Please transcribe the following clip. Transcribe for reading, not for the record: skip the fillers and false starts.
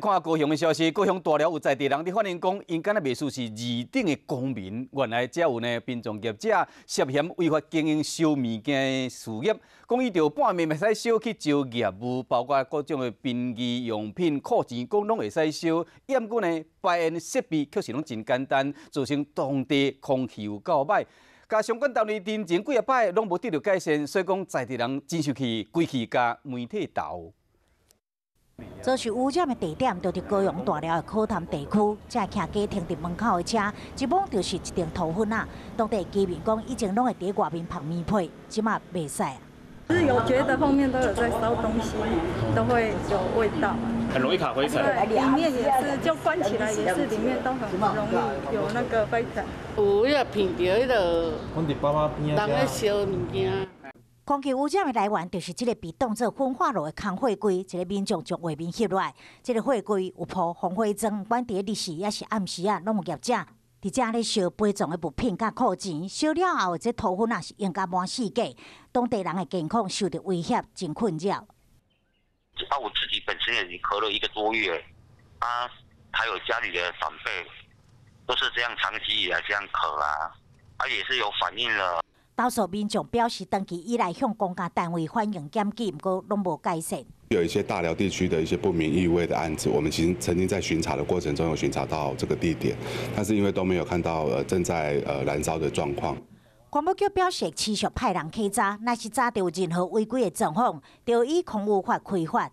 看高雄的消息，高雄大寮有在地人佇反映講，𪜶敢若袂輸是二等的公民。原來遮有呢，殯葬業者涉嫌違法經營燒物件的事業，講伊著半暝會使燒去招業務，包括各種的殯儀用品、庫錢，講攏會使燒。毋過呢，排煙設備確實攏真簡單，造成當地空氣有夠歹。佮相關單位偵前幾仔擺攏無得著改善，所以講在地人真生氣，規氣共媒體鬥。這是污染的地點，就佇高雄大寮的科潭地區，這徛家停佇門口的車，一摸就是一頂塗粉仔。當地居民講，以前攏會佇外面曝棉被，這馬袂使啊。是有覺得後面都有在燒東西，都會有味道，很容易卡灰塵。對，裡面也是，就關起來也是，裡面都很容易有那個灰塵。有彼個聞著彼個，人咧燒物件。空氣污染的來源就是這个被當作焚化爐的空貨櫃，一个民眾將畫面翕落來。這个貨櫃有鋪防火磚，不管佇日時抑是暗時啊，攏有業者佇遮咧燒陪葬的物品佮庫錢，燒了後，這塗粉仔是淹甲滿四界，當地人的健康受著威脅，真困擾。啊，我自己本身也咳了一個多月，啊，還有家裡的長輩都是這樣長期以來這樣咳啊，啊，也是有反應了。多數民眾表示，長期以來向公家單位反映檢舉，毋過攏無改善。有一些大寮地區的一些不明異味的案子，我們其實曾經在巡查的過程中有巡查到這個地點，但是因為都沒有看到正在燃燒的狀況。環保局表示，持續派人稽查，若是查著任何違規的狀況，就以空污法開罰。